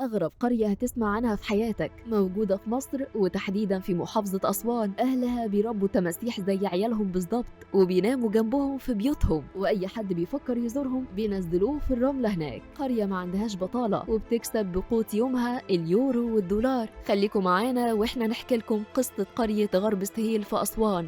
أغرب قرية هتسمع عنها في حياتك موجودة في مصر، وتحديدا في محافظة أسوان. أهلها بيربوا تماسيح زي عيالهم بالظبط، وبيناموا جنبهم في بيوتهم، وأي حد بيفكر يزورهم بينزلوه في الرملة هناك. قرية ما عندهاش بطالة وبتكسب بقوت يومها اليورو والدولار. خليكم معانا وإحنا نحكي لكم قصة قرية غرب سهيل في أسوان.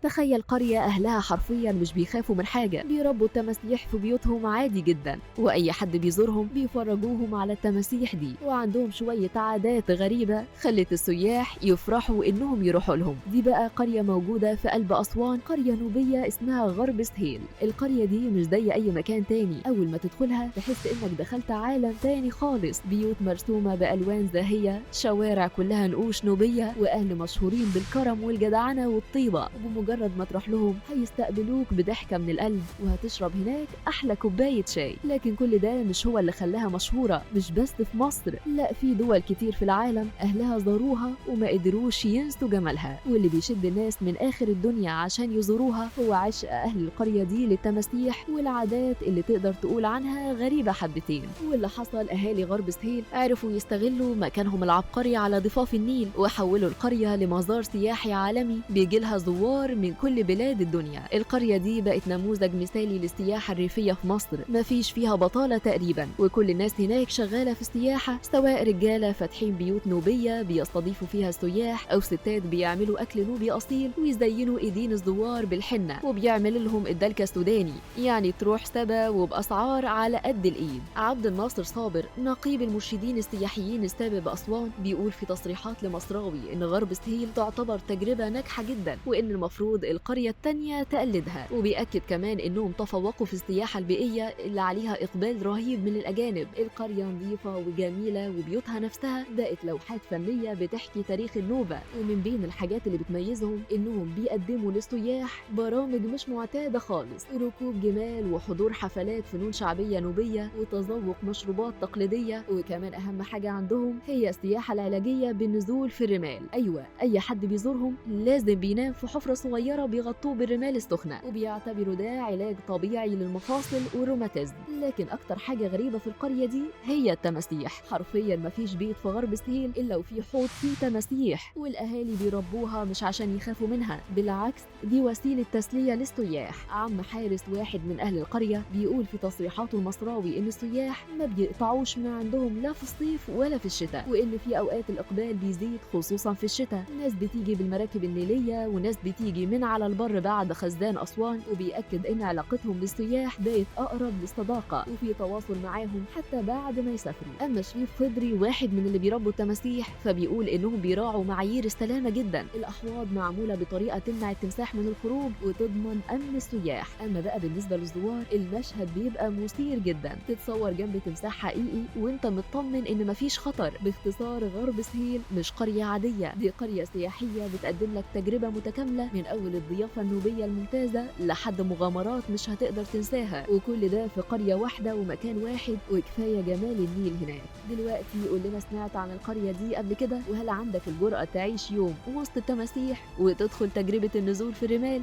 تخيل قرية أهلها حرفيا مش بيخافوا من حاجة، بيربوا التماسيح في بيوتهم عادي جدا، وأي حد بيزورهم بيفرجوهم على التماسيح دي، وعندهم شوية عادات غريبة خلت السياح يفرحوا إنهم يروحوا لهم. دي بقى قرية موجودة في قلب أسوان، قرية نوبية اسمها غرب سهيل. القرية دي مش زي أي مكان تاني، أول ما تدخلها تحس إنك دخلت عالم تاني خالص. بيوت مرسومة بألوان زاهية، شوارع كلها نقوش نوبية، وأهل مشهورين بالكرم والجدعنة والطيبة. وبمجرد ما تروح لهم هيستقبلوك بضحكة من القلب، وهتشرب هناك أحلى كوباية شاي. لكن كل ده مش هو اللي خلاها مشهورة، مش بس في مصر، لا في دول كتير في العالم أهلها زاروها وما قدروش ينسوا جمالها. واللي بيشد الناس من آخر الدنيا عشان يزوروها هو عشق أهل القرية دي للتماسيح والعادات اللي تقدر تقول عنها غريبة حبتين. واللي حصل أهالي غرب سهيل عرفوا يستغلوا مكانهم العبقري على ضفاف النيل، وحولوا القرية لمزار سياحي عالمي بيجيلها زوار من كل بلاد الدنيا. القرية دي بقت نموذج مثالي للسياحة الريفية في مصر، مفيش فيها بطالة تقريبا، وكل الناس هناك شغالة في السياحة، سواء رجالة فاتحين بيوت نوبية بيستضيفوا فيها السياح، أو ستات بيعملوا أكل نوبي أصيل ويزينوا إيدين الزوار بالحنة، وبيعمل لهم الدلكة السوداني، يعني تروح سبا وبأسعار على قد الإيد. عبد الناصر صابر نقيب المرشدين السياحيين السابق بأسوان بيقول في تصريحات لمصراوي إن غرب سهيل تعتبر تجربة ناجحة جدا، وإن المفروض القرية التانية تقلدها. وبيأكد كمان إنهم تفوقوا في السياحة البيئية اللي عليها إقبال رهيب من الأجانب. القرية نظيفة وجميلة، وبيوتها نفسها بقت لوحات فنية بتحكي تاريخ النوبة. ومن بين الحاجات اللي بتميزهم إنهم بيقدموا للسياح برامج مش معتادة خالص، ركوب جمال وحضور حفلات فنون شعبية نوبية وتذوق مشروبات تقليدية. وكمان أهم حاجة عندهم هي السياحة العلاجية بالنزول في الرمال. أيوة، أي حد بيزورهم لازم بينام في حفرة صغيرة بيغطوه بالرمال السخنة، وبيعتبروا ده علاج طبيعي للمفاصل والروماتيزم. لكن أكتر حاجة غريبة في القرية دي هي التماسيح. حرفيا مفيش بيت في غرب سهيل إلا وفيه حوض فيه تماسيح، والأهالي بيربوها مش عشان يخافوا منها، بالعكس دي وسيلة تسلية للسياح. عم حارس واحد من أهل القرية بيقول في تصريحاته المصراوي إن السياح ما بيقطعوش من عندهم لا في الصيف ولا في الشتاء، وإن في أوقات الإقبال بيزيد خصوصا في الشتاء. ناس بتيجي بالمراكب النيلية، وناس بتيجي من على البر بعد خزان أسوان. وبيأكد إن علاقتهم بالسياح بقت أقرب للصداقة، وفي تواصل معاهم حتى بعد ما يسافروا. أما شريف خضري واحد من اللي بيربوا التماسيح فبيقول إنهم بيراعوا معايير السلامة جدا، الأحواض معمولة بطريقة تمنع التمساح من الخروج وتضمن أمن السياح. أما بقى بالنسبة للزوار المشهد بيبقى مثير جدا، تتصور جنب تمساح حقيقي وانت مطمن إن مفيش خطر. باختصار غرب سهيل مش قرية عادية، دي قرية سياحية بتقدم لك تجربة متكاملة من أول الضيافة النوبية الممتازة لحد مغامرات مش هتقدر تنساها، وكل ده في قرية واحدة ومكان واحد، وكفاية جمال النيل هناك. دلوقتي قول لنا، سمعت عن القرية دي قبل كده؟ وهل عندك الجرأة تعيش يوم وسط التماسيح وتدخل تجربة النزول في الرمال؟